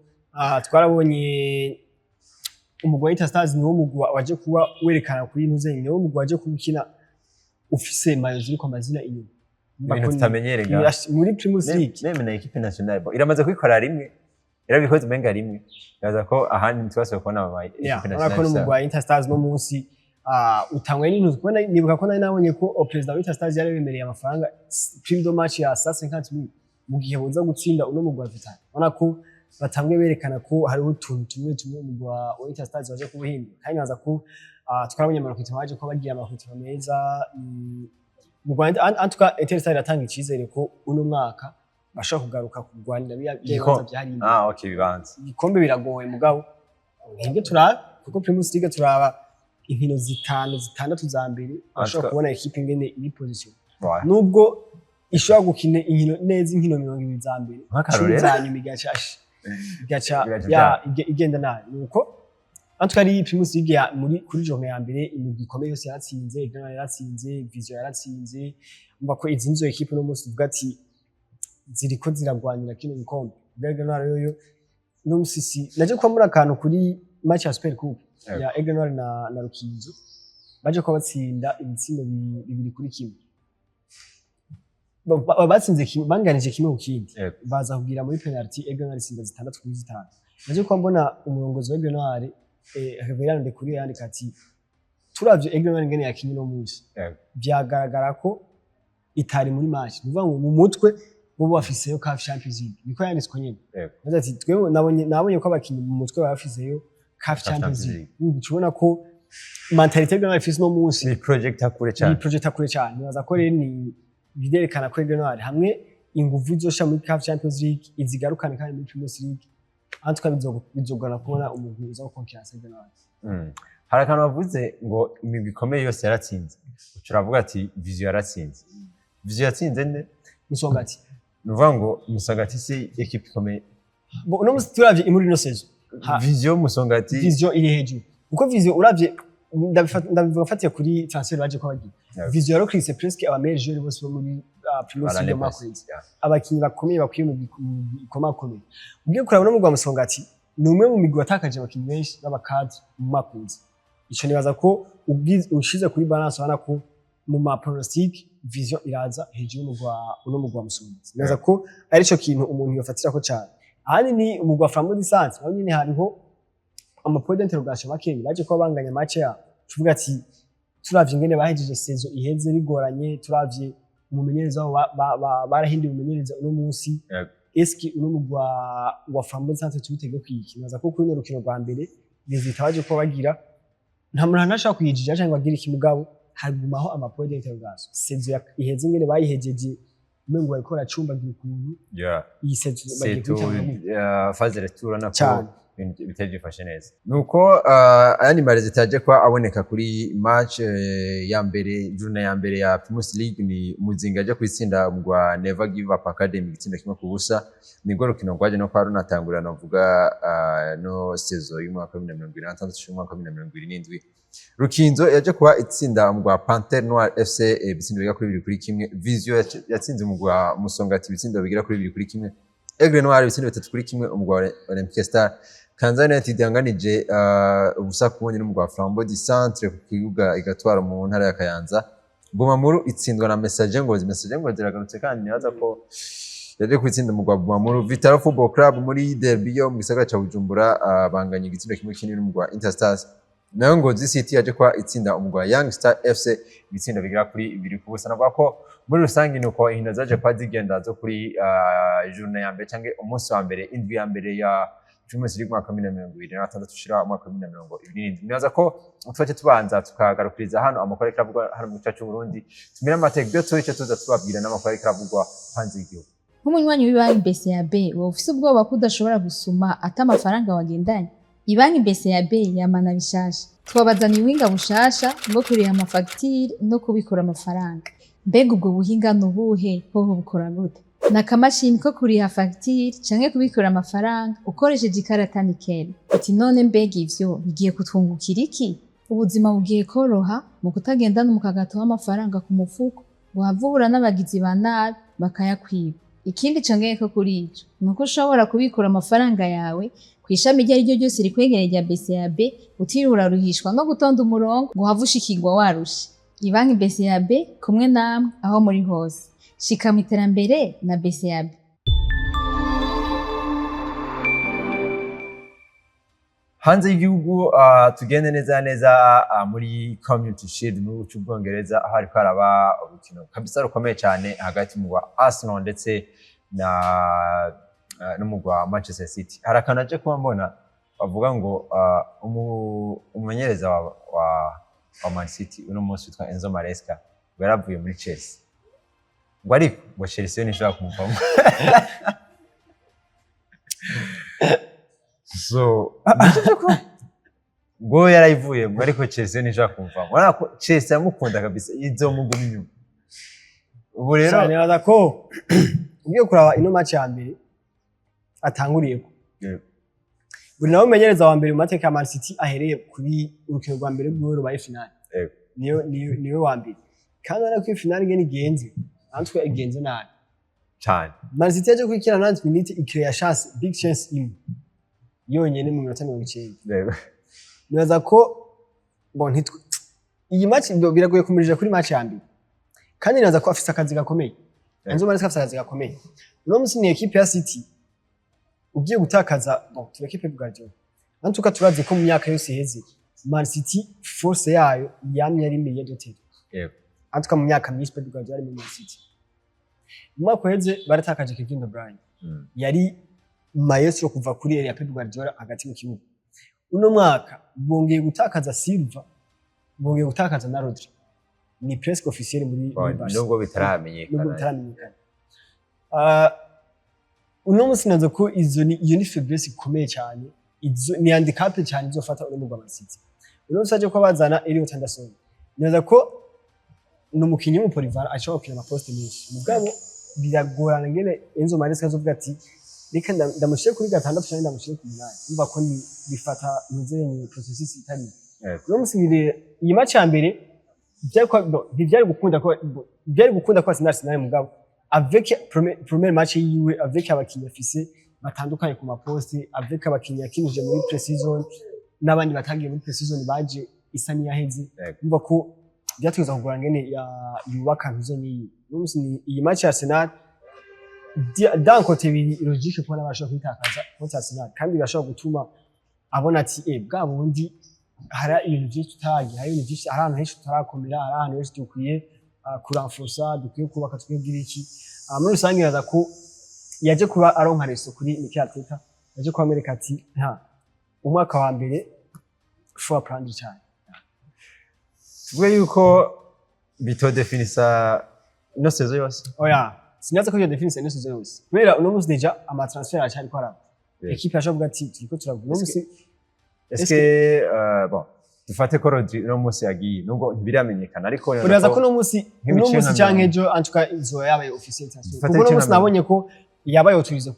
Twarabonye umugwi wa Interstars niwo mugwi waje kuba werekana kuri ntuze, niwo mugwi waje kuba ukina ufise maillot ziriko amazina inyuma. Ibintu tutamenyereye ngaha. Muri Primus League. Même na équipe nationale, bon, iramaze kubikora rimwe, yarabikoze umenga rimwe. Nibaza ko ahandi ntitwasubiye kubona ama équipe urabona ko nationale. N'umugwi wa Interstars no munsi utangwe n'intu kubona. Nibuka ko nari nabonye ko perezida wa Interstars yari bemereye amafaranga, prime de match ya 150,000, mu gihe boza gutsinda uno mugwi wa Vital'O. Urabona ko batanguye berekana ko hariho utuntu tumwe tumwe umugwi wa Interstars waje kubuhindura, kandi nibaza ko twarabonye ama recrutement, baje ko bagira ama recrutement meza mu Rwanda. En tout cas Interstars iratanga icizere ko uno mwaka bashobora kugaruka kurwanira biriya bibanza byari imbere. Ah, okay, ibibanza. Ibikombe biragoye, mugabo nibyo turaba, kuko Primus League turaba inkino zitanu zitandatu za mbere, bashobora kubona équipe ingene iri position, nubwo ishobora gukina inkino neza, inkino 20 za mbere, Nk'akarorero. 10 za nyuma igaca Igaca igenda nabi. Nuko en tout cas ari Primus League ya muri kuri journée ya mbere, imigwi ikomeye yose yaratsinze. Ghana yaratsinze, Vision yaratsinze. Umva ko izi nizo équipe no munsi tuvuga ati Ziriko ziragwanira kino gikombe. Aigle Noir yoyo n'umusisi naje kuba muri akantu kuri match ya Super Coupe ya Aigle Noir na Rukinzo, baje kuba batsinda ibitsindo 2-1. Batsinze kimwe, banganije 1-1, baza kugira muri penalty, Aigle Noir itsinda 6-5. Naje kuba mbona umurongozi wa Aigle Noir, Reverend Ndekuriyo, yandika ati: "Turavye Aigle Noir ingene yakinye uno munsi, vyagaragara ko itari muri match." Ni ukuvuga ngo mu mutwe bo bafiseyo CAF Champions League, niko yanditswe nyene. Yagize ati: "Twebwe nabonye ko abakinyi mu mutwe baba bafiseyo CAF Champions League." Uba ubona ko mentalité Aigle Noir ifise uno munsi ni projecta kure cyane. Ni projecta kure cyane. Nibaza ko rero ni birerekana ko Aigle Noir hamwe inguvu izosha muri CAF Champions League izigarukane kandi muri Primus League, en tout cas bizogorana kubona umuntu uza gukonkera Aigle Noir. Hari akantu bavuze ngo imigwi ikomeye yose yaratsinze, uca uravuga ati Vision yaratsinze. Vision yatsinze nde? Musongati. Ni ukuvuga ngo Musongati si équipe ikomeye? Bo, uno munsi turavye muri ino saison, Vision, Musongati. Vision iri hejuru, kuko Vision uravye, ndabivuga mfatiye kuri transfert baje ko bagira. Vision yarecruté presque aba meilleurs joueurs bose bo muri Primus League L'année mwaka passée, uheze. Abakinyi bakomeye bakwiye mu bikomakomeye. Ugiye kuraba no mu rwa Musongati, ni umwe mu migwi watakaje abakinyi benshi b'aba cadres mu mwaka uza. Ico nibaza ko ushize kuri balance, ubona ko mu ma pronostic Vision iraza hejuru y'umugwi wa uno mugwi wa Musongati. Nibaza ko arico kintu umuntu yofatirako cane. Ahandi ni umugwi wa Flambeau du Centre, naho nyene hariho ama point d'interrogation makeyi. Baje kuba banganya match yabo, tuvuga ati turavye ingene bahejeje saison iheze bigoranye, turavye umumenyereza wabo, barahinduye umumenyereza uno munsi, eski uno mugwi wa Flambeau du Centre tuwitege kwiki? Nibaza ko kuri runo rukino rwa mbere, résultat baje kuba bagira, nta muntu ntashobora kuyijija cyangwa ngo agire ikimugabo, hagumaho ama point d'interrogation. Saison iheze ingene bayihejeje umengo bariko baracumbagira ukuntu, iyi saison bagiye Setu kuyitanga gute? Phase retour nako Cyane. ibintu bitari byifashe neza. Nuko ayandi ma résultats yaje kuba aboneka kuri match ya mbere, journée ya mbere ya Primus League, ni Muzinga aje kwitsinda mugwa Never Give Up Academy igitsinda 1-0. Nibwo rukino rwaje no kwa runatangura navuga no saison y'umwaka wa 2026 y'umwaka wa 2027. Rukinzo yaje kuba itsinda umugwa Panthère Noire FC ibitsindo bigera kuri 2-1. Vision yatsinze umugwa Musongati ibitsindo bigera kuri 2-1. Aigle Noir ibitsindo 3-1 umugwa wa Olympique Star. Kayanza United yanganije 0-0 n'umugwa wa Flambeau du Centre ku kibuga igatwara mu ntara ya Kayanza. Bumamuru itsindwa na Messager Ngozi. Messager Ngozi iragarutse kandi nibaza ko yaje kwitsinda umugwa wa Bumamuru. Vital'O Football Club muri derby yo mu gisagara ca Bujumbura banganya igitsindo kimwe kinini n'umugwa wa Interstars. Nayo Ngozi City yaje kuba itsinda umugwa wa Young Star FC ibitsindo bigera kuri 2-0. Navuga ko muri rusange ni uko inkino zaje kuba zigenda zo kuri journée ya mbere canke umunsi wa mbere, indwi ya mbere ya Primus League umwaka wa 2026 ushira umwaka wa 2027. Nibaza ko twace tubanza tukagarukiriza hano amakuru ariko aravugwa hano mu gihugu cyacu Burundi, tumire amateka ibyo tuce tuza tubabwira n'amakuru ariko aravugwa hanze y'igihugu. Nk'umunywanyi w'ibanki BCAB, woba ufise ubwoba ko udashobora gusuma ata amafaranga wagendanye? Ibanki BCAB yamana bishasha, twabazaniye ubuhinga bushasha bwo kuriha amafagitire no kubikura amafaranga. Mbega ubwo buhinga ni ubuhe? Hoho bukora gute? Ni akamashini ko kuriha fagitire canke kubikura amafaranga ukoresheje ikarata nickel. Uti none mbega ivyo bigiye kutwungukira iki? Ubuzima bugiye koroha mu kutagendana umukagato w'amafaranga ku mufuko ngo uhave uhura n'abagizi ba nabi bakayakwiba. Ikindi congeyeko kuri ico ni uko ushobora kubikura amafaranga yawe kw'ishami iryo ari ryo ryose rikwegereye rya BCAB, utiriwe uraruhishwa no gutonda umurongo ngo uhave ushikirwa warushe. Ibanki BCAB, kumwe namwe aho muri hose. Shika mu iterambere na BCAB. Hanze y'igihugu, tugende neza neza muri Community Shield mu gihugu cy'Ubwongereza, aho hariko haraba urukino kabisa rukomeye cyane hagati mu wa Arsenal ndetse na n'umugwi wa Manchester City. Hari akantu aje kuba mbona bavuga ngo umumenyereza wa Man City uno munsi witwa Enzo Maresca ngo yaravuye muri Chelsea, ngo ariko ngo Chelsea yo ntishobora kumuvamo. So ngo yarayivuye ngo ariko Chelsea yo ntishobora kumuvamo. Urabona ko Chelsea yamukunda kabisa, izomuguma inyuma ubu rero. Cyane, nibaza ko ugiye kuraba ino match ya mbere atanguriyeko, buri nawe umenyereza wa mbere mu mateka ya Man City ahereye kuri urukino rwa mbere rwiwe rubaye finale, niyo niwe wa mbere. Kandi urabona ko iyo finale ingene igenze, natwe igenze nabi. Cyane. Man City yaje kwikina 90 minutes, icréa chance, big chance imwe yonyene mu minota 90. Nibaza ko bon, ntitwe iyi match biragoye kumirija kuri match ya mbere, kandi nibaza ko afise akazi gakomeye. Enzo Maresca afise akazi gakomeye uno munsi. Ni équipe ya City ugiye gutakaza. Bon, tureke Pep Guardiola. En tout cas, turazi ko mu myaka yose iheze Man City force yayo yamye ari milieu de terrain. En tout cas, mu myaka myinshi Pep Guardiola ari muri Man City, mu mwaka uheze baratakaje Kevin De Bruyne, yari maestro kuva kuri area ya Pep Guardiola hagati mu kibuga. Uno mwaka bongeye gutakaza Silva, bongeye gutakaza na Rodri, ni presque officiel muri Barca. Nubwo bitaramenyekana. Nubwo bitaramenyekana. Uno munsi nazo ko izo ni iyo ni faiblesse ikomeye cyane, izo ni handicap cyane izofata uno mugwa Man City. Uno munsi aje ko bazana Elliot Anderson, naza ko ni umukinnyi w'umupolyvalent, ashobora gukina amaposte menshi, mugabo biragorana ngene Enzo Maresca azovuga ati reka ndamushyire kuri gatandatu cyangwa ndamushyire ku munani. Umva ko ni bifata muzenye processus itari. Uno munsi iyi match ya mbere ntibyari gukunda ko byari gukunda ko atsinda Arsenal, mugabo avec premier match yiwe, avec abakinnyi afise batandukanye ku maposte, avec abakinnyi yakinije muri pre-season n'abandi batagiye muri pre-season baje isa n'iyaheze, umva ko byatwiza kugura ngene ya yubaka ntuze n'iyi. Uno munsi ni iyi match ya Arsenal, d'un côté biri logique kubona bashobora kwitakaza contre Arsenal, kandi birashobora gutuma abona ati bwa bundi hari ibintu byinshi tutagiye, hari ibintu byinshi, hari ahantu henshi tutarakomera, hari ahantu henshi dukwiye kurenforsa, dukwiye kubaka, dukwiye kugira iki. Muri rusange nibaza ko yaje kuba aronka leçon kuri Mikel Arteta, yaje kuba amereka ati nta umwaka wa mbere faut apprendre cyane. Tuvuge yuko bitodefinisa ino saison yose? Oya, sinaza ko byodefinisa ino saison yose, kubera uno munsi déjà ama transfer aracyariko araba. Équipe yashobora kuvuga ati turiko turagura uno munsi. Est-ce que bon, dufate ko Rodri uno munsi yagiye, nubwo ntibiramenyekana, ariko Uraza ko uno munsi uno nk'ibice munsi nka canke 40. ejo, en tout cas izoba yabaye officiel transfer, Dufate kuko uno ibice munsi nka 40. nabonye ko yabaye autorisé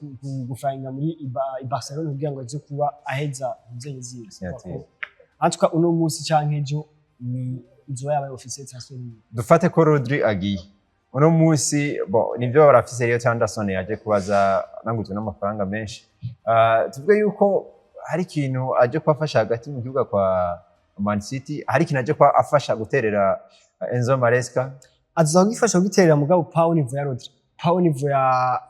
guflyinga muri i Barcelona kugira ngo aze kuba aheza inzego ziwe. Signature. En tout cas, uno munsi canke ejo ni izoba yabaye officiel transfer yiwe. Dufate ko Rodri agiye uno munsi. Bon, nivyo barafise Elliot Anderson yaje kubaza nanguzwe n'amafaranga menshi. Tuvuge yuko hari ikintu aje kubafasha hagati mu kibuga kwa Man City, hari ikintu aje kuba afasha guterera Enzo Maresca? Azoza kugifasha kugiterera, mugabo pas au niveau ya Rodri, pas au niveau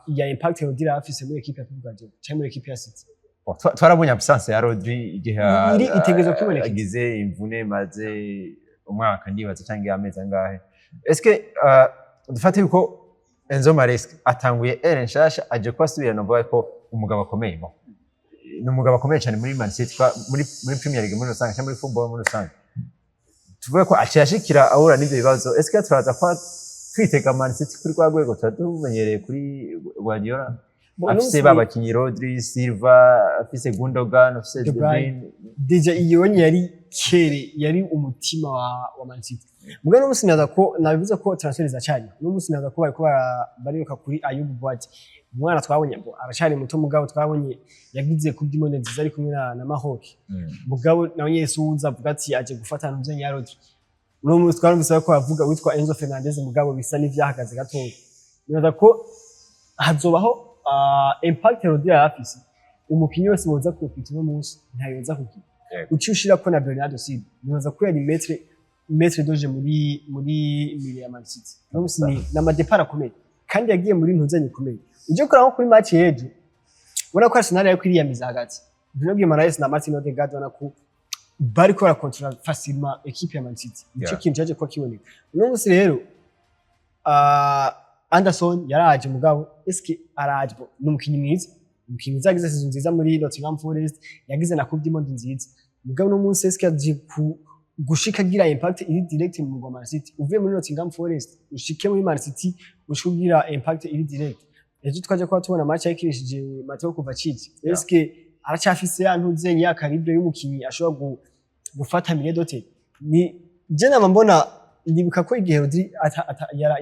ya impact Rodri afise muri équipe ya Pep Guardiola canke muri équipe ya City. Bon, twarabonye absence ya Rodri igihe Iri itegerezwa kwibonekeza. agize imvune, maze umwaka ndibaza cyangwa amezi angahe. Est-ce que dufate yuko Enzo Maresca atanguye ère nshasha, aje kuba asubira, novuga ko umugabo akomeye, bon, ni umugabo akomeye cyane muri Man City, muri Premier League muri rusange cyangwa muri football muri rusange, tuvuge ko aciye ashikira ahura n'ivyo bibazo, est-ce que turaza kuba twitega Man City kuri rwa rwego tuba tumenyereye kuri Guardiola? Bon, afise uno ba bakinyi Rodri, Silva, afise Gundogan, afise De De Bruyne. Bruyne. Déjà iyo yari kere yari umutima wa Man City. Mugabo uno munsi naza ko nabivuze ko transfer ziracyari. Uno munsi naza ko bariko bariruka kuri Ayyoub Bouaddi. Umwana twabonye bo aracari muto, mugabo twabonye yagize Coupe du Monde nziza ari kumwe na Maroc. Mugabo nawe nyese uza avuga ati aje gufata ntuze ya Rodri. Uno munsi twarumvise ko bavuga witwa Enzo Fernandez, mugabo bisa n'ivyahagaze gatoya. Nibaza ko hazobaho impact Rodri yari afise. Umukinyi wese woza kukwita uno munsi ntayoza kugira. Uciye ushirako na Bernardo Silva, nibaza ko yari maître de jeu muri milieu ya Man City. Uno munsi ni n'amadépart akomeye kandi yagiye muri ntuzanye ikomeye. Uje kuraba nko kuri match y'ejo, ubona ko Arsenal yariko iriyamiza hagati. Bruno Guimaraes na Martin Odegaard, ubona ko bariko barakontrola facilement équipe ya Man City. Nico kintu caje kuba kiboneka. Uno munsi rero Anderson yaraje, mugabo eske araje? Bo, ni umukinyi mwiza, umukinyi mwiza, yagize saison nziza muri Nottingham Forest, yagize na Coupe du Monde nziza, mugabo uno munsi eske aje ku gushika agira impact iri direct mu mugwa Man City? Uvuye muri Nottingham Forest ushike muri Man City, ushike ugira impact iri direct. Ejo twaje kuba tubona match yakirishije Mateo Kovacic, eske aracyafise ya ntuzenye ya calibre y'umukinyi ashobora gufata milieu de terrain? Ni je nama mbona, ndibuka ko igihe Rodri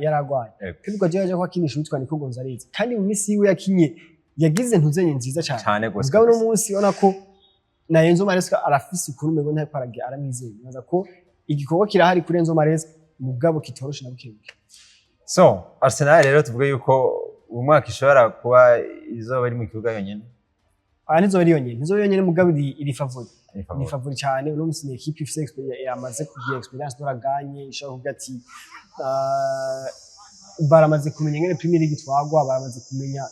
yaragwaye, Pep Guardiola yaje ko akinisha uwitwa Nico Gonzalez, kandi mu minsi yiwe yakinye yagize ntuzenye nziza cyane. Cyane gose. Mugabo uno munsi ubona ko na Enzo Maresca arafise ukuntu umengo ntariko aragira aramwizeye. Nibaza ko igikorwa kirahari kuri Enzo Maresca, mugabo kitoroshe na bukebuke. So Arsenal rero tuvuge yuko Uyu mwaka ishobora kuba izoba iri mu kibuga yonyene. Aya ntizoba ari yonyene, mugabo iri favori. Iri favori. Ni favori cyane. Uno munsi ni équipe ifise yamaze kugira expérience de la gagne, ishobora kuvuga ati baramaze kumenya ingene Premier League itwagwa, baramaze kumenya,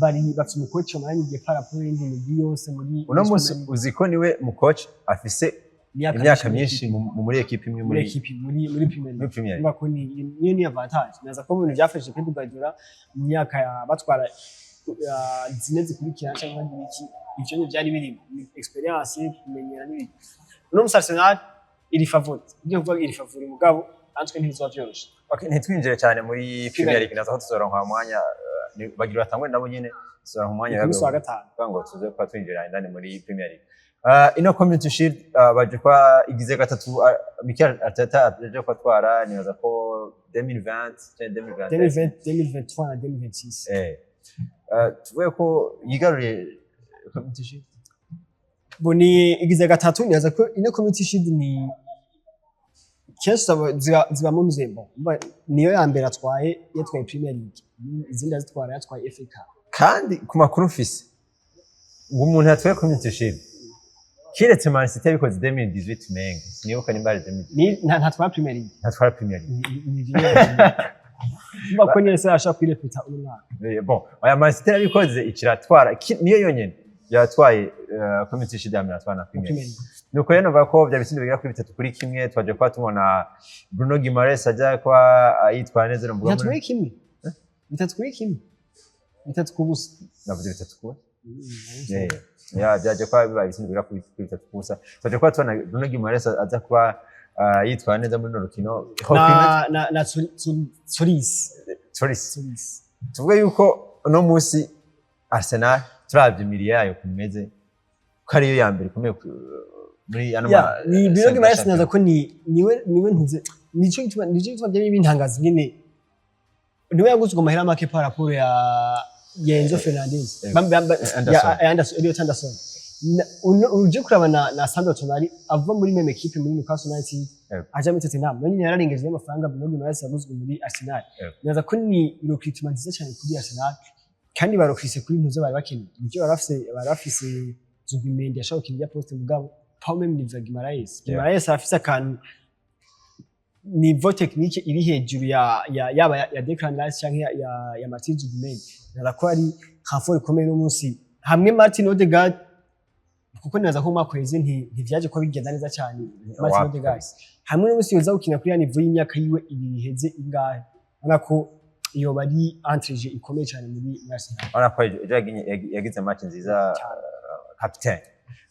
bari bafite umukoci bamaranye igihe par rapport y'indi migwi yose muri Uno munsi uzi ko niwe mu coach afise Imyaka imyaka myinshi myinshi muri équipe imwe. Muri équipe muri Premier Muri League. Premier League. Urumva ko ni niyo ni avantage. Naza ko mu bintu byafashije Pep Guardiola mu myaka ya batwara zine zikurikirana cyangwa ibiki, ivyo ni byari birimo. Ni expérience, kumenyera n'ibiki. Uno munsi Arsenal iri favori, ibyo kuvuga iri favori, mugabo natwe ntibizoba vyoroshe. Okay, ntitwinjire cyane muri Premier League, naza ko tuzoronka umwanya, bagira batangwe nabo nyene, tuzoronka umwanya Ni ku munsi wa gatanu. Kugira ngo tuze kuba twinjira indani muri Premier League. Ino Community Shield baje kwa igize gatatu, Mikel Arteta aje kwatwara, nibaza ko 2020 cyangwa 2021. 2020, 2023 na 2026. Tuvuge ko yigaruriye Community Shield. Bo ni igize gatatu. Nibaza ko ino Community Shield ni kenshi zibamo muzembo. Niyo ya mbere atwaye, yatwaye Premier League, izindi azitwara yatwaye FA Cup. Kandi ku makuru mfise, ngo umuntu yatwaye Community Shield kiretse Man City yabikoze 2018, menga sinibuka nimba ari 2018. Ni ntatwara Premier League. Ntatwara Premier League. Umva ko nyine se ashaka kwirepeta uyu mwaka. Bon, oya, Man City yarabikoze ikiratwara, niyo yonyene yatwaye Community Shield ya mbere, atwara na Premier Premier League. League. Nuko rero numva ko bya bitsindo bigera kuri 3-1, twaje kuba tubona Bruno Guimaraes ajya kuba yitwara neza no 3-1, 3-1, 3-0. Navuze 3 kuba. Yeah, byaje kuba bibaye ibitsindo bigera kuri 3-0. Twaje kuba tubona Bruno Guimaraes aza kuba yitwara neza muri runo rukino. Na Tzolis. Tzolis. Tzolis. Tuvuge yuko uno munsi Arsenal, turavye imiri yayo ukuntu imeze, ko ariyo ya mbere ikomeye muri ano Ya, ni Bruno Guimaraes. Champions. Naza ko ni niwe ntuze, nico gituma byari bintangaza nyene niwe yaguzwe amahera make par rapport ya Enzo Fernandez. Anderson. Ya Anderson, Elliot Anderson. Uje kuraba na Sandro Tonali ava muri même équipe muri Newcastle United aja muri Tottenham, nawe nyine yararengeje n'amafaranga Bruno Guimaraes yaguzwe muri Arsenal. Naza ko ni recruitment nziza cyane kuri Arsenal, kandi barokrise kuri ntuze bari bakeneye, nivyo bari bafise Zubimendi yashobora gukina irya poste, mugabo Paul même ni Guimaraes. Guimaraes arafise akantu, niveau technique iri hejuru ya yaba ya Declan Rice canke ya Martin Zubimendi. Naza ko ari renfort ikomeye no munsi hamwe Martin Odegaard, kuko nibaza ko umwaka uheze ntivyaje ko bigenda neza cyane Martin Wapi. Odegaard hamwe no munsi yoza gukina kuri ya niveau y'imyaka yiwe ibiri iheze ingahe, ubona ko iyo bari entrée ikomeye cyane muri Arsenal. Urabona ko ejo yagize match nziza, captain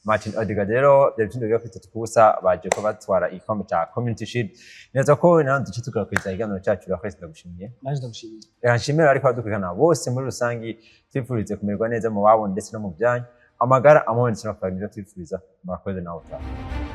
Martin Odegaard. Rero byari ibitsindo bigera kuri 3-0, baje ko batwara igikombe ca Community Shield. Neza ko nawe duce tugakurikiza ikiganiro cyacu. Urakoze, ndagushimiye. Naje ndagushimiye. Reka nshimire ariko abadukurikirana bose muri rusangi, twifurize kumererwa neza mu babo ndetse no mu byanyu, amagara, amahoro ndetse no kugira ibyo twifuriza. Murakoze, nawe utaha.